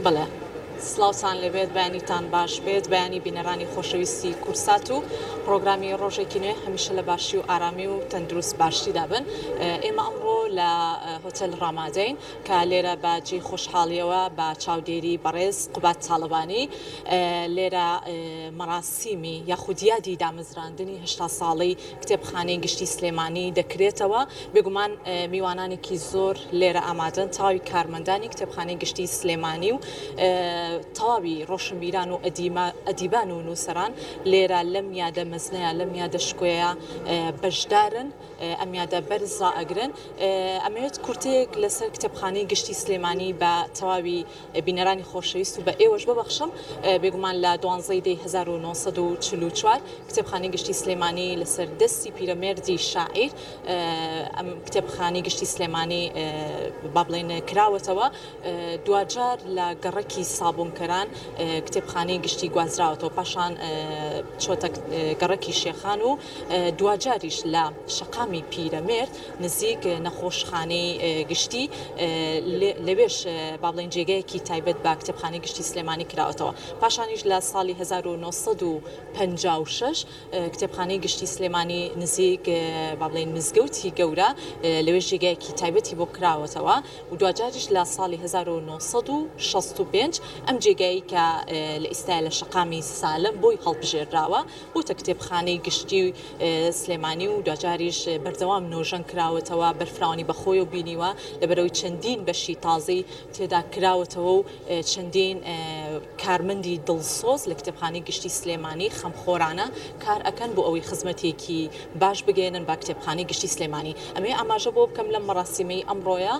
بەڵێ سڵاوتان لێبێت بەیانیتان باش بێت بەیانی بینەرانی خۆشەویستی کورسات و پرۆگرامی ڕۆژێکی نوێ هەمیشە لە باشی و ئارامی و تەندروست باشیدا بن ئێمە ئەمڕۆ لە هۆتێل ڕامادەین کە لێرە بە جێی خۆشحاڵیەوە بە چاودێری بەڕێز قوباد تاڵەبانی لێرە مەراسیمی یاخود یادی دامەزراندنی 80 ساڵەی کتێبخانەی گشتی سلێمانی دەکرێتەوە، بێگومان میوانانێکی زۆر لێرە ئامادەن، تەواوی کارمەندانی کتێبخانەی گشتی سلێمانی و تەواوی ڕۆشنبیران و ئەدیبان و نووسەران لێرە لەم یادە مەزنەیە لەم یادە شکۆیە بەشدارن، ئەم یادە بەرز ڕائەگرن. ئەمەوێت کورتەیەک لەسەر کتێبخانەی گشتی سلێمانی بە تەواوی بینەرانی خۆشەویست و بە ئێوەش ببەخشم، بێگومان لە دوانزەی دەی 1944 کتێبخانەی گشتی سلێمانی لەسەر دەستی پیرەمێردی شاعیر ئەم کتێبخانەی گشتی سلێمانی با بڵێن کراوەتەوە، دواجار لە گەڕەکی سابونکەران کتێبخانەی گشتی گوازراوەتەوە، پاشان چۆتە گەڕەکی شێخان و دواجاریش لە شەقامی پیرەمێرد نزیک نەخۆشخانەی گشتی لەوێش با بڵێین جێگایەکی تایبەت بە کتێبخانەی گشتی سلێمانی کراوەتەوە. پاشانیش لە ساڵی 1956 کتێبخانەی گشتی سلێمانی نزیک با بڵێین مزگەوتی گەورە لەوێش جێگایەکی تایبەتی بۆ کراوەتەوە و دواجاریش لە ساڵی 1965 ئەم جێگایەی کە لە ئیستایا لە شەقامی سالم بۆی هەڵبژێردراوە بۆتە کتێبخانەی گشتی سلێمانی و دواجاریش بەردەوام نۆژەن کراوەتەوە، بەرفراوانی بەخۆیەوە بینیوە، لەبەرئەوەی چەندین بەشی تازەی تێدا کراوەتەوە و چەندین کارمەندی دڵسۆز لە کتێبخانەی گشتی سلێمانی خەمخۆرانە کار ئەکەن بۆ ئەوەی خزمەتێکی باش بگەیەنن بە کتێبخانەی گشتی سلێمانی. ئەمەوێ ئاماژە بەوە بکەم لەم مەراسیمەی ئەمڕۆیە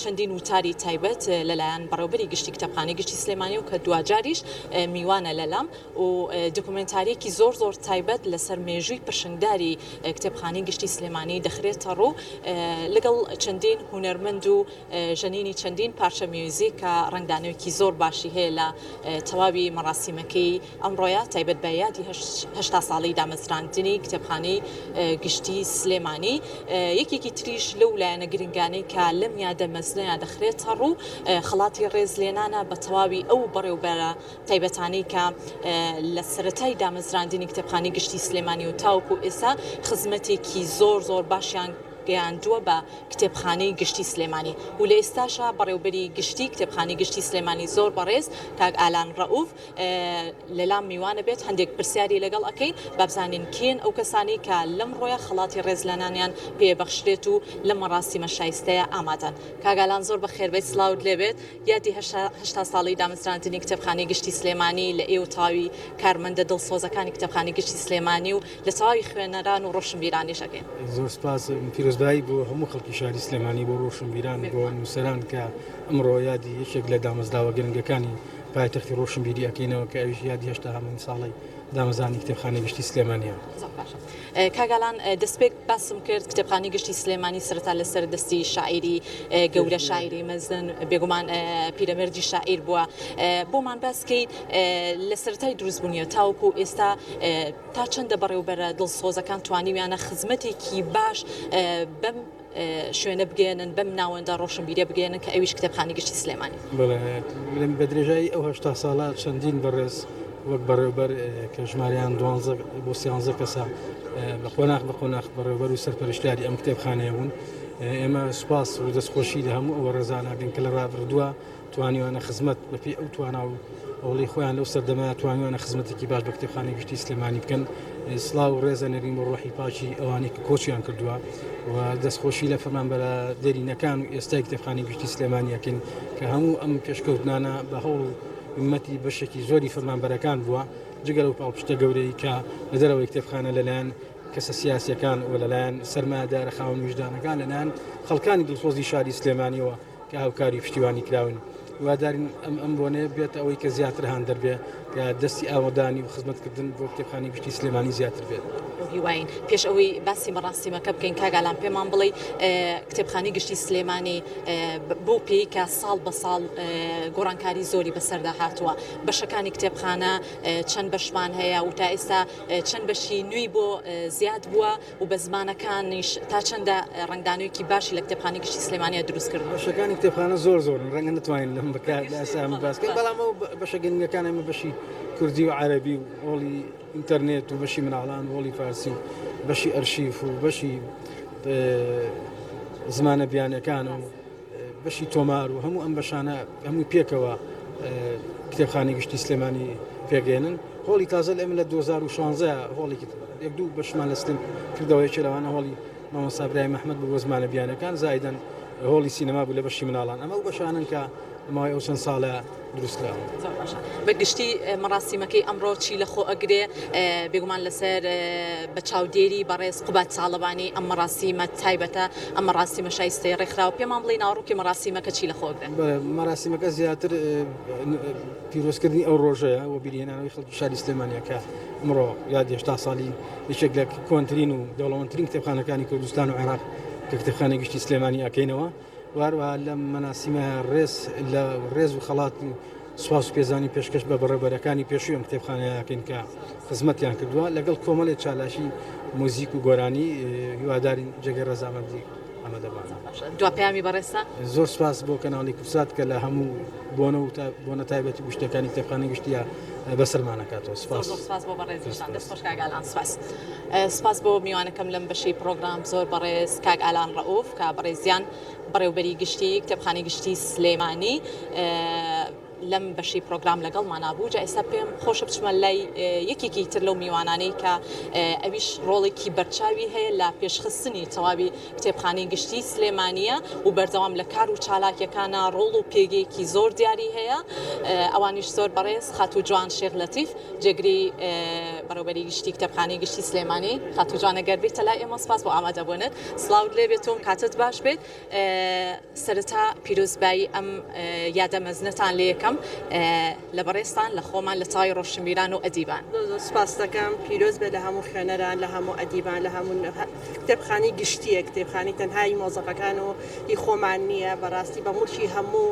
چەندین وتاری تایبەت لەلایەن بەڕێوەبەری گشتی کتێبخانەی گشتی سلێمانی و کە دواجاریش میوانە لەلام و دۆکۆمێنتارییەکی زۆر زۆر تایبەت لەسەر مێژووی پرشنگداری کتێبخانەی گشتی سلێمانی دەخرێتە ڕوو لەگەڵ چەندین هونەرمەند و ژەنینی چەندین پارچە میوزیک کە ڕەنگدانەوەیەکی زۆر باشی هەیە لە تەواوی مەراسیمەکەی ئەمڕۆیە تایبەت بە یادی 80 ساڵی دامەزراندنی کتێبخانەی گشتی سلێمانی یەکێکی تریش لەو لایەنە گرنگانەی کە لەم یادە مەزنەیە دەخرێتە ڕوو خەڵاتی ڕێزلێنانە بە تەواوی ئەو بەڕێوبەرە تایبەتانەی کە لە سەرەتای دامەزراندنی کتێبخانەی گشتی سلێمانی و تاوەکو ئێستا خزمەتێکی زۆر زۆر باشیان گەیاندووە بە کتێبخانەی گشتی سلێمانی و لە ئێستاشا بەڕێوبەری گشتی کتێبخانەی گشتی سلێمانی زۆر بەڕێز کاک ئالان ڕەئوف لەلام میوانە بێت هەندێک پرسیاری لەگەڵ ئەکەین با بزانین کێن ئەو کەسانەی کە لەمڕۆیە خەڵاتی ڕێزلێنانیان پێ بەخشرێت و لەم مەراسیمە شایستەیە ئامادەن. کاک ئالان زۆر بەخێربێیت سڵاوت لێبێت. یادی 80 ساڵەی دامەزراندنی کتێبخانەی گشتی سلێمانی لە ئێوە تەواوی کارمەندە دڵسۆزەکانی کتێبخانەی گشتی سلێمانی و لە تەواوی خوێنەران و ڕۆشنبیرانیش ئەکەین. زۆر سپاس، پیرۆزبایی بۆ هەموو خەڵکی شاری سلێمانی، بۆ ڕۆشنبیران، بۆ نووسەران کە ئەمڕۆ یادی یەکێک لە دامەزراوە گرنگەکانی پایتەختی ڕۆشنبیری ئەکەینەوە کە ئەویش یادی هەشتاهەمین ساڵەی دامەزرانی کتێبخانەی گشتی سلێمانییە. زۆر باشە. کاک ئالان دەستپێک باسم کرد کتێبخانەی گشتی سلێمانی سەرەتا لەسەر دەستی شاعیری گەورە شاعیری مەزن بێگومان پیرەمێردی شاعیر بووە بۆمان باس کەیت لە سەرەتای دروستبوونیەوە تاوەکو ئێستا تا چەندە بەڕێوبەرە دڵسۆزەکان توانیویانە خزمەتێکی باش بەم شوێنە بگەیەنن بەم ناوەندە ڕۆشنبیریە بگەیەنن کە ئەویش کتێبخانەی گشتی سلێمانی. بەڵێ بە درێژایی ئەو 80 ساڵە چەندین بەڕێز وەک بەڕێوبەر کە ژمارەیان دوانزە بۆ سیانزە کەسە بە قۆناخ بە قۆناخ بەڕێوبەر و سەرپەرشتیاری ئەم کتێبخانەیە بوون ئێمە سوپاس و دەستخۆشی لە هەموو ئەوە ڕێزانەکەین کە لە ڕابردووە توانیوانە خزمەت بەپێی ئەو توانا و ئەوڵی خۆیان لەو سەردەمە توانیوانە خزمەتێکی باش بە کتێبخانەی گشتی سلێمانی بکەن سڵاو و ڕێزە نەرین بۆ ڕۆحی پاکی ئەوانەی کە کۆچیان کردووە و دەستخۆشی لە فەرمانبەرە دێرینەکان و ئێستای کتێبخانەی گشتی سلێمانی ئەکەین کە هەموو ئەم پێشکەوتنانە بە هەوڵ و هیمەتی بەشێکی زۆری فەرمانبەرەکان بووە جگە لەو پاڵپشتە گەورەی کە لە دەرەوەی کتێبخانە لەلایەن کەسە سیاسیەکان و لەلایەن سەرمایەدارە خاوەن ویژدانەکان لەلایەن خەڵکانی دڵسۆزی شاری سلێمانیەوە کە هاوکاری پشتیوانی کراون هیوادارین ئەم ئەم بۆنەیە بێتە ئەوەی کە زیاتر هاندەر بێ کە دەستی ئاوەدانی و خزمەتکردن بۆ کتێبخانەی گشتی سلێمانی زیاتر بێت. هیواین پێش ئەوەی باسی مەراسیمەکە بکەین کاک ئالان پێمان بڵێی کتێبخانەی گشتی سلێمانی بەو پێی کە ساڵ بە ساڵ گۆڕانکاری زۆری بەسەردا هاتووە بەشەکانی کتێبخانە چەند بەشمان هەیە و تا ئێستا چەند بەشی نوێی بۆ زیاد بووە و بە زمانەکانیش تا چەندە ڕەنگدانەوەیەکی باشی لە کتێبخانەی گشتی سلێمانیا دروست کردووە؟ بەشەکانی کتێبخانە زۆر زۆرن ڕەنگە نەتوانین لەم. بکات لە ئێستا هەموو باس بکەین، بەڵام ئەو بەشە گرنگەکان ئێمە بەشی کوردی و عەرەبی و هۆڵی ئینتەرنێت و بەشی مناڵان و هۆڵی فارسی و بەشی ئەرشیف و بەشی زمانە بیانەکان و بەشی تۆمار و هەموو ئەم بەشانە هەمووی پێکەوە کتێبخانەی گشتی سلێمانی پێگەێنن. هۆڵی تازە لە ئێمە لە 2016 هۆڵێکی یەک دوو بەشمان لە سلێم کردەوە، یەکێ لەوانە هۆڵی مامۆستا برایم ئەحمەد بوو بۆ زمانە بیانەکان، زائیدەن هۆڵی سینەما بوو لە بەشی مناڵان. ئەمە ئەو بەشانەن کە لە ماوەی ئەو چەند ساڵە دروست کراون. زۆر باشە. بە گشتی مەراسیمەکەی ئەمڕۆ چی لە خۆ ئەگرێ؟ بێگومان لەسەر بە چاودێری بەڕێز قوباد تاڵەبانی ئەم مەراسیمە تایبەتە، ئەم مەراسیمە شایستەیە ڕێکخراوە. پێمان بڵێی ناوەڕۆکی مەراسیمەکە چی لە خۆ ئەگرێ؟ بەڵێ، مەراسیمەکە زیاتر پیرۆزکردنی ئەو ڕۆژەیە و بیرهێنانەوەی خەڵکی شاری سلێمانییە کە ئەمڕۆ یادی 80 ساڵی یەکێک لە کۆنترین و دەوڵەمەندترین کتێبخانەکانی کوردستان و عێراق کە کتێبخانەی گشتی سلێمانی ئەکەینەوە. و هەروەها لەم مەناسیمە ڕێز لە ڕێز و خەڵات و سوپاس و پێزانی پێشکەش بە بەڕێوبەرەکانی پێشووی ئەم کتێبخانەیە ئەکەین کە خزمەتیان کردووە لەگەڵ کۆمەڵێ چالاکی موزیک و گۆرانی هیوادارین جێگەی ڕەزامەندی ئامادەبووان. دوا پەیامی بەڕێزتان؟ زۆر سوپاس بۆ کەناڵی کوردسات کە لە هەموو بۆنە و بۆنە تایبەتی و گشتیەکانی کتێبخانەی گشتیە بەسەرمانەکاتەوە. سوپاس. زۆر سوپاس بۆ بەڕێزیشتان. دەست خۆش کاک ئالان. سوپاس. سوپاس بۆ میوانەکەم لەم بەشەی پڕۆگرام زۆر بەڕێز کاک ئالان ڕەئوف کە بەڕێزیان بەڕێوبەری گشتی کتێبخانەی گشتی سلێمانی لەم بەشی پرۆگرام لەگەڵمانا بوو. جا ئێستا پێم خۆشە بچمە لای یەکێکی تر لەو میوانانەی کە ئەویش ڕۆڵێکی بەرچاوی هەیە لە پێشخستنی تەواوی کتێبخانەی گشتی سلێمانیە و بەردەوام لە کار و چالاکیەکانە ڕۆڵ و پێگەیەکی زۆر دیاری هەیە، ئەوانیش زۆر بەڕێز خاتوو جوان شێخ لەتیف جێگری بەڕێوبەری گشتی کتێبخانەی گشتی سلێمانی. خاتوو جوان ئەگەر بێیتە لای ئێمە سپاس بۆ ئامادەبوونت. سڵاوت لێ بێت و کاتت باش بێت. سەرەتا پیرۆزبایی ئەم یادە مەزنەتان لێ یەکەم لە بەڕێزتان، لە خۆمان، لە تەواوی ڕۆشنبیران و ئەدیبان. زۆر زۆر سپاست دەکەم. پیرۆز بێت لە هەموو خوێنەران، لە هەموو ئەدیبان، لە هەموو کتێبخانەی گشتییە، کتێبخانەی تەنها هی مۆزەفەکان و هی خۆمان نییە، بەڕاستی بە موڵکی هەموو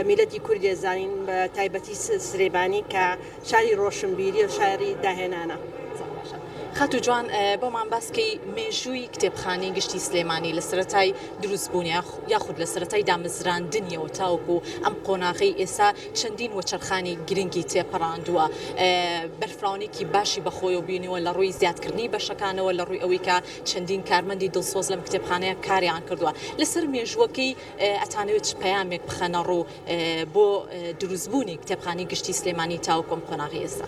میللەتی کوردێ زانین، بە تایبەتی سلێمانی کە شاری ڕۆشنبیریە و شاری داهێنانە. زۆر باشە خاتوو جوان، بۆمان باس کەی مێژووی کتێبخانەی گشتی سلێمانی لە سەرەتای دروستبوونی یاخود لە سەرەتای دامەزراندنیەوە تاوەکو ئەم قۆناغەی ئێستا چەندین وەچەرخانی گرنگی تێپەڕاندووە، بەرفراوانیەکی باشی بەخۆیەوە بینیوە لە ڕووی زیادکردنی بەشەکانەوە، لە ڕووی ئەوەی کە چەندین کارمەندی دڵسۆز لەم کتێبخانەیە کاریان کردووە. لەسەر مێژووەکەی ئەتانەوێت چ پەیامێک بخەنە ڕوو بۆ دروستبوونی کتێبخانەی گشتی سلێمانی تاوەکو ئەم قۆناغەی ئێستا؟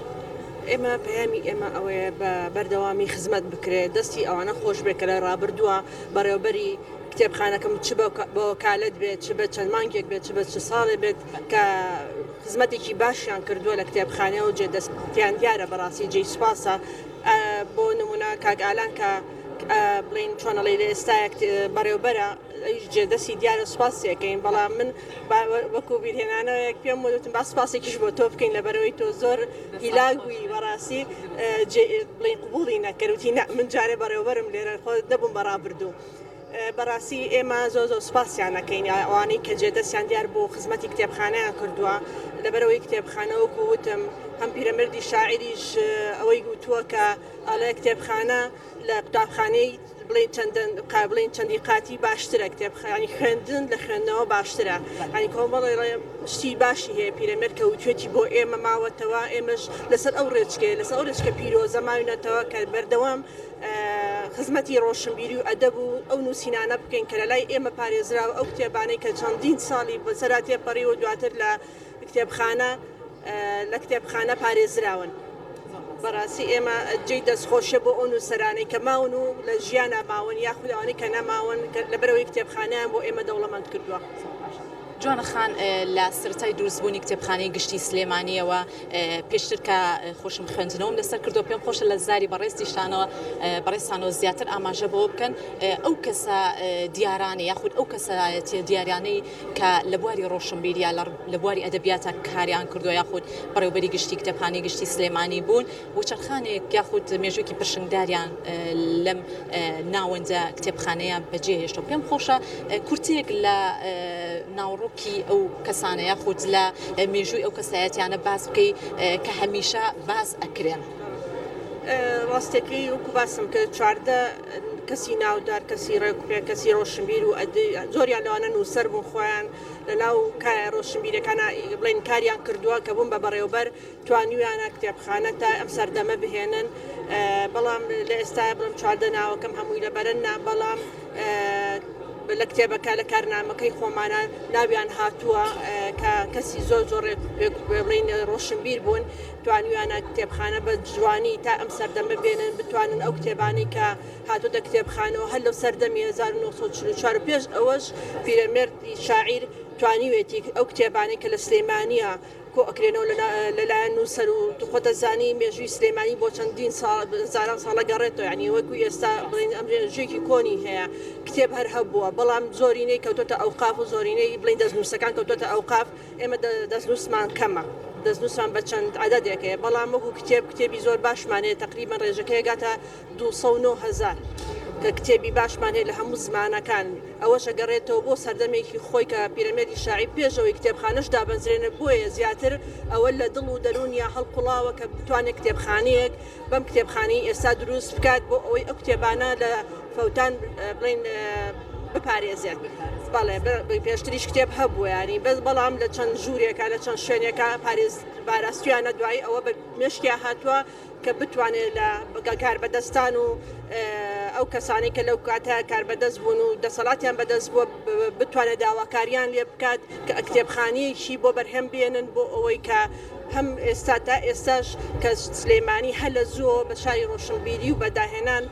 ئێمە پەیامی ئێمە ئەوەیە بە بەردەوامی خزمەت بکرێت، دەستی ئەوانە خۆش بێت کە لە ڕابردووە بەڕێوەبەری کتێبخانەکەم چ بە وەکالەت بێت، چ بە چەند مانگێک بێت، چ بە چ ساڵێ بێت کە خزمەتێکی باشیان کردووە لە کتێبخانە و جێ دەستیان دیارە، بەڕاستی جێی سوپاسە. بۆ نمونە کاک ئالان کە بڵین چۆن ئەڵێی لە ئێستایا بەڕێوبەرە، ئەویش جێ دەستی دیارە سوپاسی ئەکەین، بەڵام من وەکو بیرهێنانەوەیەک پێم وتم با سوپاسێکیش بۆ تۆ بکەین لەبەرەوەی تۆ زۆر هیلاک بووی بەڕاستی بڵین قبوڵی نەکرد وتی نا من جارێ بەڕێوبەرم لێرە خۆ نەبووم بە ڕابردوو. بەڕاستی ئێمە زۆر زۆر سوپاسیان ئەکەین ئەوانەی کە جێ دەستیان دیار بۆ خزمەتی کتێبخانەیان کردووە، لەبەرەوەی کتێبخانە وەکو وتم هەم پیرەمێردی شاعیریش ئەوەی گوتووە کە ئەڵێ کتێبخانە لە قوتابخانەی بڵێن چەندن بڵێن چەندی قاتی باشترە کتێبخانی خوێندن لە خوێندنەوە باشترە ینی کۆمەڵی شتی باشی هەیە پیرەمێرد کە وتوێتی بۆ ئێمە ماوەتەوە ئێمەش لەسەر ئەو ڕێچکەیە لەسەر ئەو ڕێچکە پیرۆزە ماوینەتەوە کە بەردەوام خزمەتی ڕۆشنبیری و ئەدەب و ئەو نووسینانە بکەین کە لە لای ئێمە پارێزراوە ئەو کتێبانەی کە چەندین ساڵی بەسەرا تێپەڕیوە دواتر لە کتێبخانە لە کتێبخانە پارێزراون. بەڕاستی ئێمە جێی دەستخۆشیە بۆ ئەو نووسەرانەی کە ماون و لە ژیانا ماون یاخود ئەوانەی کە نەماون لەبەرئەوەی کتێبخانەیان بۆ ئێمە دەوڵەمەند کردووە. جوانە خان لە سەرەتای دروستبوونی کتێبخانەی گشتی سلێمانیەوە پێشتر کە خۆشم خوێندنەوەم لەسەر کردو پێم خۆشە لە زاری بەڕێزتیشتانەوە بەڕێزتانەوە زیاتر ئاماژە بەوە بکەن ئەو کەسە دیارانە یاخود ئەو کەسایەتیە دیارانەی کە لە بواری ڕۆشنبیریە لە بواری ئەدەبیاتە کاریان کردووە یاخود بەڕێوبەری گشتی کتێبخانەی گشتی سلێمانی بوون وچەرخانێک یاخود مێژوویەکی پرشنگداریان لەم ناوەندە کتێبخانەیە بەجێهێشتەوە. پێم خۆشە کورتەیەک لە ناوەڕۆکی ئەو کەسانە یاخود لە مێژووی ئەو کەسایەتیانە باس بکەی کە هەمیشە باس ئەکرێن. ڕاستەکەی وەکو باسم کرد 14 کەسی ناودار، کەسی ڕێکوپێک، کەسی ڕۆشنبیر و زۆریان لەوانە نووسەر بوون خۆیان. لە ناو کایە ڕۆشنبیرەکانا بڵێین کاریان کردووە کە بوون بە بەڕێوبەر توانیویانە کتێبخانە تا ئەم سەردەمە بهێنن بەڵام لە ئێستایا بڵێم 14 ناوەکەم هەمووی لەبەرن نا بەڵام لە کتێبەکە لە کارنامەکەی خۆمانە ناویان هاتووە کە کەسی زۆر زۆر بڵین ڕۆشنبیر بوون توانیویانە کتێبخانە بە جوانی تا ئەم سەردەمە بێنن بتوانن ئەو کتێبانەی کە هاتۆتە کتێبخانەوە هەر لەو سەردەمی 1944 پێش ئەوەش پیرەمێردی شاعیر توانیوێتی ئەو کتێبانەی کە لە سلێمانیە کۆ ئەکرێنەوە لەلایەن نووسەر و تو خۆت ئەزانی مێژووی سلێمانی بۆ چەندین ساڵ هەزاران ساڵە گەڕێتەوە یعنی وەکو ئێستا بڵێن ئەم مێژوویەکی کۆنی هەیە کتێب هەر هەبووە بەڵام زۆرینەی کەوتۆتە ئەوقاف و زۆرینەی بڵێن دەستنووسەکان کەوتۆتە ئەوقاف ئێمە دەستنووسمان کەمە دەستنووسمان بە چەند عەدەدێک هەیە بەڵام وەکو کتێب کتێبی زۆر باشمان هەیە تقریبا ڕێژەکەی گاتە 209 هەزار کە کتێبی باشمان هەیە لە هەموو زمانەکان ئەوەش ئەگەڕێتەوە بۆ سەردەمێکی خۆی کە پیرەمێردی شاعیر پێش ئەوەی کتێبخانەش دابەزرێنێت بۆیە زیاتر ئەوە لە دڵ و دەروونیا هەڵقوڵاوە کە بتوانێت کتێبخانەیەک بەم کتێبخانەی ئێستا دروست بکات بۆ ئەوەی ئەو کتێبانە لە فەوتان بڵێین بپارێزێت بەڵێ پێشتریش کتێب هەبوو ینی بەس بەڵام لە چەند ژوورێکە لە چەند شوێنێکە پارێز باراستویانە دوایی ئەوە بە مێشکیا هاتووە کە بتوانێت لە کاربەدەستان و ئەو کەسانەی کە لەو کاتە کاربەدەست بوون و دەسەڵاتیان بەدەست بووە بتوانێت داواکاریان لێ بکات کە کتێبخانەیەکی بۆ بەرهەم بێنن بۆ ئەوەی کە هەم ئێستا تا ئێستاش کە سلێمانی هەر لە زووەوە بە شاری ڕۆشنبیری و بە داهێنان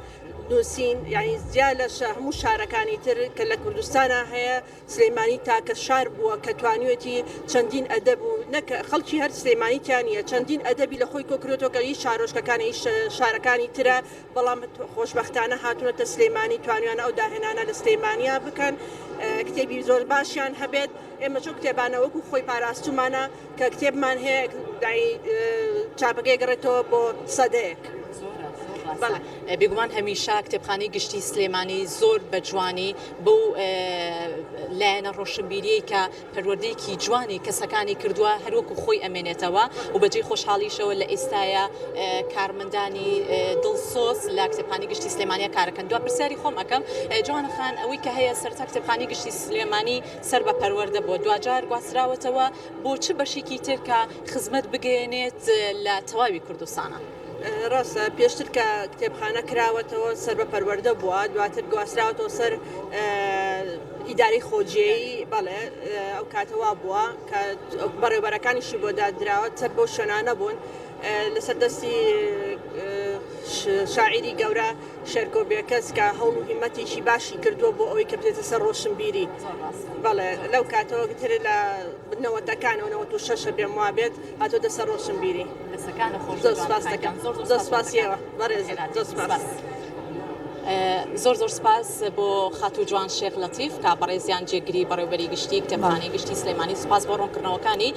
نووسین یعنی جیا لە هەموو شارەکانی تر کە لە کوردستانە هەیە سلێمانی تاکە شار بووە کە توانیوێتی چەندین ئەدەب و نەک خەڵکی هەر سلێمانی تیا نییە چەندین ئەدەبی لە خۆی کۆکردۆتەوە کە هی شارۆچکەکانی هی شارەکانی ترە بەڵام خۆشبەختانە هاتوونەتە سلێمانی توانیویانە ئەو داهێنانە لە سلێمانیا بکەن کتێبی زۆر باشیان هەبێت ئێمە چۆن کتێبانە وەکو خۆی پاراستومانە کە کتێبمان هەیە چاپەکەی گەڕێتەوە بۆ سەدەیەک. بێگومان هەمیشە کتێبخانەی گشتی سلێمانی زۆر بە جوانی بەو لایەنە ڕۆشنبیریەی کە پەروەردەیەکی جوانی کەسەکانی کردووە هەروەکو خۆی ئەمێنێتەوە و بەجێی خۆشحاڵیشەوە لە ئێستاە کارمەندانی دڵسۆز لە کتێبخانی گشتی سلێمانیا کارەکەن دو پرسیاری خۆم ئەەکەم جوانە خان ئەوەی کە هەیە سەرتا کتێبخانی گشتی سلێمانی سەر بە پەروەردە بووە دواجار گواستراوەتەوە بۆ چ بەشێکی تر کە خزمەت بگەیەنێت لە تەواوی کوردستانە؟ ڕاستە پێشتر کە کتێبخانە کراوەتەوە سەر بە پەروەردە بووە دواتر گواستراوەتەوە سەر ئیدارەی خۆجێی بەڵێ ئەو کاتەوا بووە کە بەڕێوبەرەکانیشی بۆ دادراوە سەر بەو شوێنانە بوون لەسەر دەستی شاعیری گەورە شێرکۆ بێکەس کە هەوڵ و هیمەتێکی باشی کردووە بۆ ئەوەی کە بێتە سەر ڕۆشنبیری بەڵێ لەو کاتەوە تر لە نەوەتەکانەوە 96 پێم وابێت هاتۆتە سەر ڕۆشنبیری. دەستەکانت خۆش زۆر سپاس دەکەم زۆر زۆر سپاسی ئێوە بەڕێز زۆر سپاس. زۆر زۆر سپاس بۆ خاتوو جوان شێخ لەتیف کە بەڕێزیان جێگری بەڕێوبەری گشتی کتێبخانەی گشتی سلێمانی سپاس بۆ ڕوونکردنەوەکانی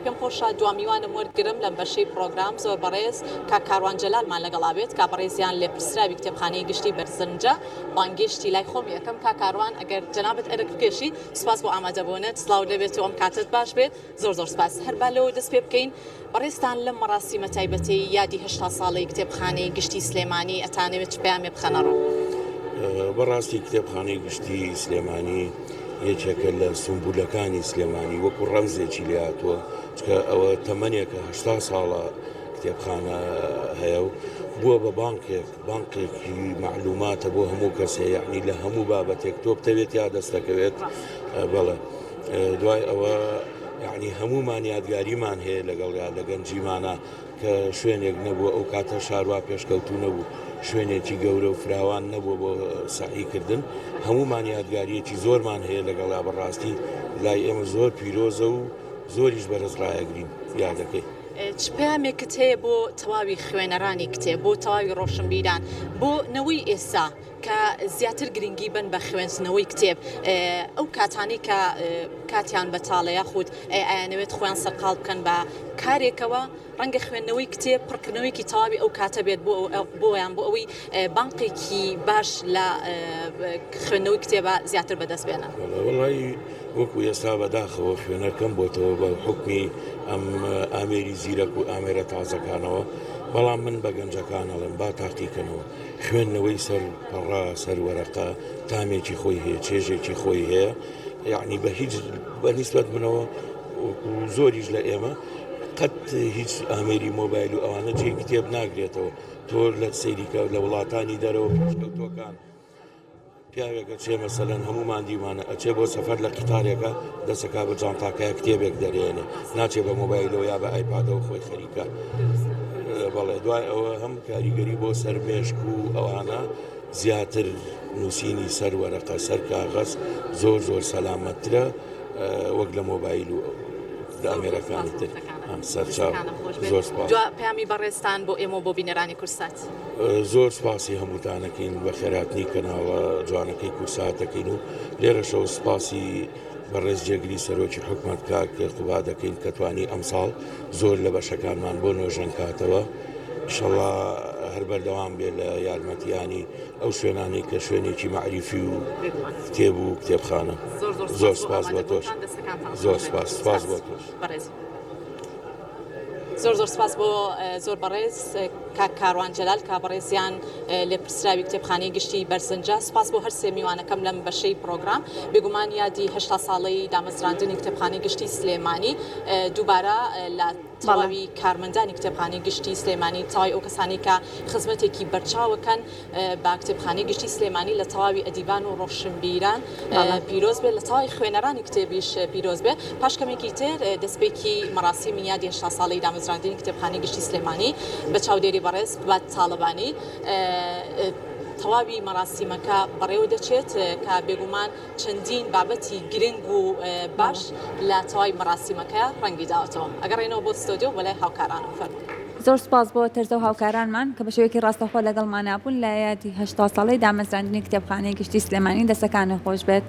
پێم خۆشە دوا میوانم وەرگرم لەم بەشەی پرۆگرام زۆر بەڕێز کاک کاروان جەلالمان لەگەڵا بێت کە بەڕێزیان لێپرسراوی کتێبخانەی گشتی بەرزنجە بانگێشتی لای خۆمی ئەکەم کاک کاروان ئەگەر جەنابت ئەرک بکێشی سپاس بۆ ئامادەبوونت سڵاو لێبێت و ئەم کاتت باش بێت زۆر زۆر سپاس. هەر با لەوە دەست پێ بکەین، بەڕێزتان لەم مەڕاسیمە تایبەتەی یادی 80 ساڵەی کتێبخانەی گشتی سلێمانی ئەتانەوێت چ پەیامێ بخەنە ڕوو؟ بەڕاستی کتێبخانەی گشتی سلێمانی یەکێکە لە سومبولەکانی سلێمانی وەکو ڕەمزێکی لێ هاتووە چکە ئەوە تەمەنێکە 80 ساڵە کتێبخانە هەیە و بووە بە بانکێک بانقێکی مەعلوماتە بۆ هەموو کەسێ یعنی لە هەموو بابەتێک تۆ بتەوێت یا دەستەکەوێت بەڵێ دوای ئەوە یعنی هەمومان یادگاریمان هەیە لەگەڵ یا لە گەنجیمانە کە شوێنێک نەبوو ئەو کاتە شاروا پێشکەوتو نەبوو شوێنێکی گەورە و فراوان نەبوو بۆ سەعیکردن هەمومان یادگاریەکی زۆرمان هەیە لەگەڵا بەڕاستی لای ئێمە زۆر پیرۆزە و زۆریش بەرز ڕایەگرین یادەکەی. چ پەیامێکت هەیە بۆ تەواوی خوێنەرانی کتێب، بۆ تەواوی ڕۆشنبیران، بۆ نەوەی ئێستا کە زیاتر گرنگی بن بە خوێندنەوەی کتێب، ئەو کاتانەی کە کاتیان بەتاڵە یاخود ئەیانەوێت خۆیان سەرقاڵ بکەن بە کارێکەوە، ڕەنگە خوێندنەوەی کتێب پڕکردنەوەیەکی تەواوی ئەو کاتە بێت بۆیان بۆ ئەوەی بانقێکی باش لە خوێندنەوەی کتێبە زیاتر بەدەست بێنن. وەڵایی وەکو ئێستا بەداخەوە خوێنەر کەم بۆتەوە بە حوکمی ئەم ئامێری زیرەک و ئامێرە تازەکانەوە، بەڵام من بە گەنجەکان ئەڵێم با تاقیکەنەوە خوێندنەوەی سەر پەڕە سەر وەرەقە تامێکی خۆی هەیە چێژێکی خۆی هەیە. یعنی بە هیچ بە نیسبەت منەوە وەکو زۆریش لە ئێمە قەت هیچ ئامێری مۆبایل و ئەوانە جێ کتێب ناگرێتەوە تۆ لە سەیریکە لە وڵاتانی دەرەوە پێشکەوتوەکان پیاوێک ئەچێ مەسەلەن هەموومان دیومانە ئەچێ بۆ سەفەر لە قیتارێکە دەسەکا بە جانتاکەیا کتێبێک دەرێنێ ناچێ بە مۆبایلەوە یا بە ئایپادەوە خۆی خەریکە بەڵێ دوای ئەوە هەم کاریگەری بۆ سەر مێشک و ئەوانە زیاتر نووسینی سەر وەرەقە سەر کاغەز زۆر زۆر سەلامەترە وەک لە مۆبایل و ئامێرەکانی تر سەرچاو زۆر سپاس. دوا پەیامی بەڕێزتان بۆ ئێمە و بۆ بینەرانی کورسات. زۆر سپاسی هەمووتان ئەکەین بەخێرهاتنی کەناڵە جوانەکەی کورسات دەکەین و لێرەشەوە سپاسی بەڕێز جێگری سەرۆکی حکومەت کاک قوباد دەکەین کە توانی ئەمساڵ زۆر لە بەشەکانمان بۆ نۆژەن کاتەوە ئیشەڵا هەر بەردەوام بێ لە یارمەتیانی ئەو شوێنانەی کە شوێنێکی مەعریفی و کتێب و کتێبخانە زۆر سپاس بۆ تۆش زۆر سپاس سپاس بۆ تۆش. زۆر زۆر سپاس بۆ زۆر بەڕێز کاک کاروان جەلال کا بەڕێزیان لێپرسراوی کتێبخانەی گشتی بەرزنجە سپاس بۆ هەرسێ میوانەکەم لەم بەشەی پرۆگرام بێگومان یادی هەشتا ساڵەی دامەزراندنی کتێبخانەی گشتی سلێمانی دووبارە لە تەواوی کارمەندانی کتێبخانەی گشتی سلێمانی تەواوی ئەو کەسانی کە خزمەتێکی بەرچاوەکەن بە کتێبخانەی گشتی سلێمانی لە تەواوی ئەدیبان و ڕۆشنبیران پیرۆز بێت لە تەواوی خوێنەرانی کتێبیش پیرۆز بێت پاش کەمێکی تر دەستپێکی مەراسیمی یادی 80 ساڵەی دامەزراندنی کتێبخانەی گشتی سلێمانی بە چاودێری بەڕێز قوباد تاڵەبانی تەواوی مەراسیمەکە بەڕێوە دەچێت کە بێگومان چەندین بابەتی گرنگ و باش لە تەواوی مەراسیمەکە ڕەنگی داوەتەوە. ئەگەڕێینەوە بۆ ستۆدیۆ بۆ لای هاوکارانم فەرموو. زۆر سوپاس بۆ تەرزە و هاوکارانمان کە بە شێوەیەکی ڕاستەوخۆ لەگەڵمانا بوون لە یادی 80 ساڵەی دامەزراندنی کتێبخانەی گشتی سلێمانی دەستەکانت خۆش بێت.